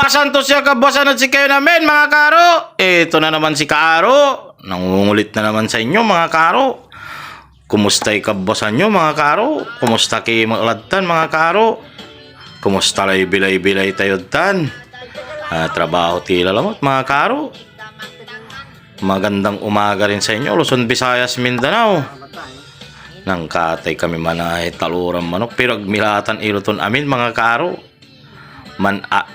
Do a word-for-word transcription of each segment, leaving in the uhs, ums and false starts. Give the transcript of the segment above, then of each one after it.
Santos ya kabuasan ed sikayon amin, mga kaaro. Ito na naman si Kaaro. Nangungulit na naman sa inyo, mga kaaro. Kumustay kabuasan yo, mga kaaro? Kumusta ki met lad tan, mga kaaro? Kumusta lay bilay-bilay tayod tan? Ah, trabaho ti lalamot, mga kaaro. Magandang umaga rin sa inyo, Luzon, Visayas, Mindanao. Nangkatay kami manay taloran manok, pero ag mi la tan iluton amin, mga kaaro. Man, a,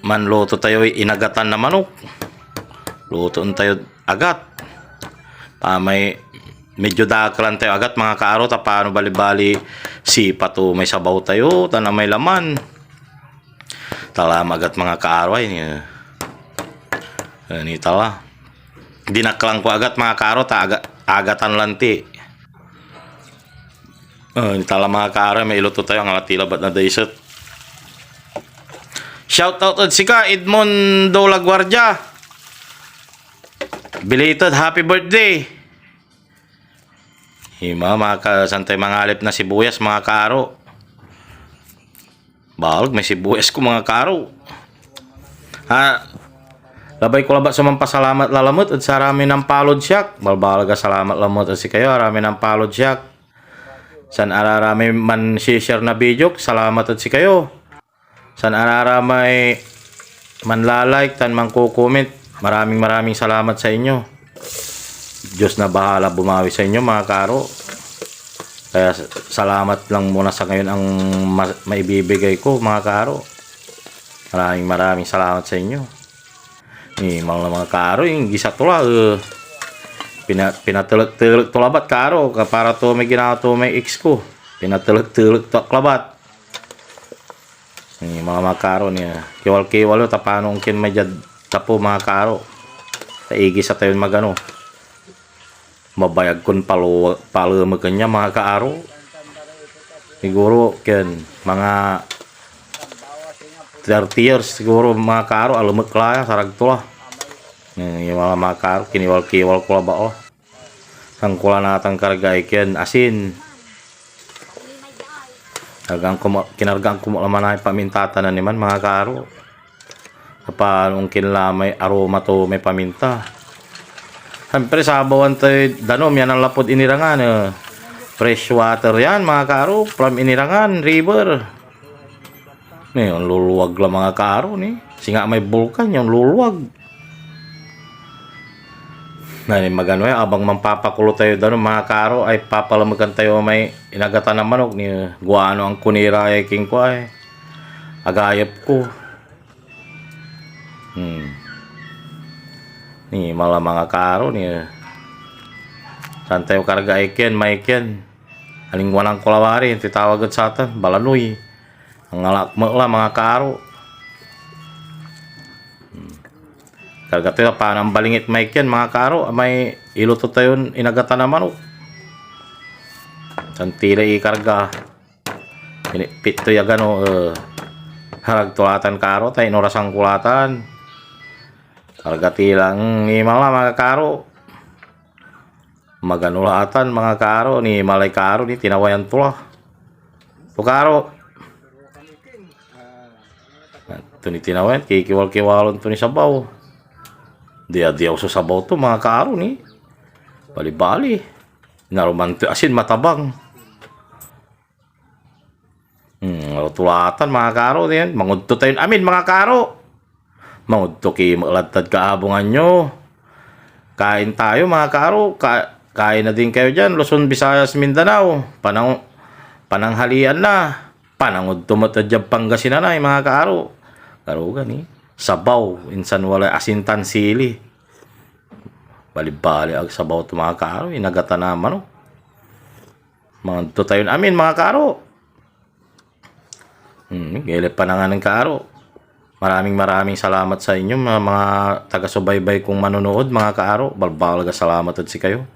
manluto tayoy inagatan na manok. Lutoen tayo agat. Ah, may, medyo dakelan tayo agat, mga kaaro, ta pano balibali sipa to may sabaw tayo, tan may laman. Tala agat, mga kaaro, ay, eh, eh, ni tala. Dinaklan ko agat, mga kaaro, ta aga-, agatan lanti. Oh, ni tala, mga kaaro, may iluto tayo, ang alati labat na daiset. Shout out ed sika, Edmundo Laguardia. Belated happy birthday. Ima, mga ka-, santay mangalip na sibuyas, mga kaaro. Baleg may sibuyas ko, mga kaaro. Ha, labay ko labat so mampasalamat lalamet ed saramay nampalod siak. Balbaleg a salamat lamet ed sikayo, aramay nampalod siak. San araramay man-share na video, salamat ed sikayo. San araramay manla-like tan manko-comment, maraming, maraming salamat sa inyo. Diyos na bahala bumawi sa inyo, mga kaaro. Kaya s-, salamat lang muna sa ngayon ang ma-, maibibigay ko, mga kaaro. Maraming, maraming salamat sa inyo. Ni, mga, mga kaaro, yung gisa to la, eh, pina-, pinatelek-telek to labat, kaaro, ka-, para to may ginawa to may ex ko. Pinatelek-telek to ak labat. Ni, mga, mga kaaro, ni, ah, kiwal-kiwal yo, ta pano ken may diad tapo, mga kaaro. Ta igisa tayon magano. Mabayag kon palo-, palemeken ya, mga kaaro. Siguro, ken, mga thirty years, siguro, mga kaaro, alemek la ya, sarag to la. Ni, yung mga, mga kaaro, kiniwal-kiwal ko labat, oh. Sangkulan natan kargaay ken asin. Kargaan ko mo, kinargaan ko mo laman ay paminta tan animan, mga kaaro. Kapan ongkin la may aroma to may paminta. Siyempre, sabawan toy danum yan nanlapud inirangan, eh. Fresh water yan, mga kaaro, from Inirangan River. Ni, onluluwag la, mga kaaro, ni. Singa may bulkan, onluluwag. Na, ni, magano, eh, abang manpapakulo tayo danum, mga kaaro, ay papalamekan tayo may inagatan na manok, ni, guano ang kunira ay king ko ay agayep ko. Hmm. Ni, mala, mga kaaro, ni, san tayo karga ay ken, may ken. Alingwanan ko lawari, titawag ed satan, balanoy. Ang alak met la, mga kaaro. Hmm. Karga tayo, panambalingit may ken, mga kaaro, may iluto tayon inagatan a manok. Tan tila ikarga. Pinitpit to ya gano, eh, harag to la tan, kaaro, ta inorasan ko la tan. Karga ti la, mm, ima la, mga kaaro. Magano la tan, mga kaaro, ni malay kaaro, ni tinawayan to la. To, kaaro. To ni tinawayan, kikiwal-kiwalon to ni sabaw. Diadiaw so sabaw to, mga kaaro, ni. Balibali. Naroman to asin, matabang. Hmm, luto la tan, mga kaaro, yan. Mangugto tayon amin, mga kaaro. Mangugto ki met lad tad kaabungan yo. Kain tayo, mga kaaro. Ka-, kain na din kayo diyan, Luzon, Visayas, Mindanao. Panang-, pananghalian na. Panangugto met diad Pangasinan ay, mga kaaro. Karugan, eh. Sabaw, insan walay asin tan sili. Balibali ag sabaw to, mga kaaro. Inagatan a manok. Mangugto tayon amin, mga kaaro. Hmm, gele pa na nga ng kaaro. Maraming, maraming salamat sa inyo, mga, mga taga-subaybay kong manonood, mga kaaro. Balbaleg a salamat ed sikayo.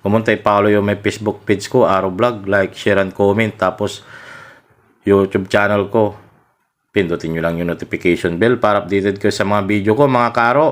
Komon ta i-follow yo may Facebook page ko, Aro Vlog. Like, share, and comment. Tapos, YouTube channel ko. Pindutin nyo lang yung notification bell para updated kayo sa mga video ko, mga kaaro.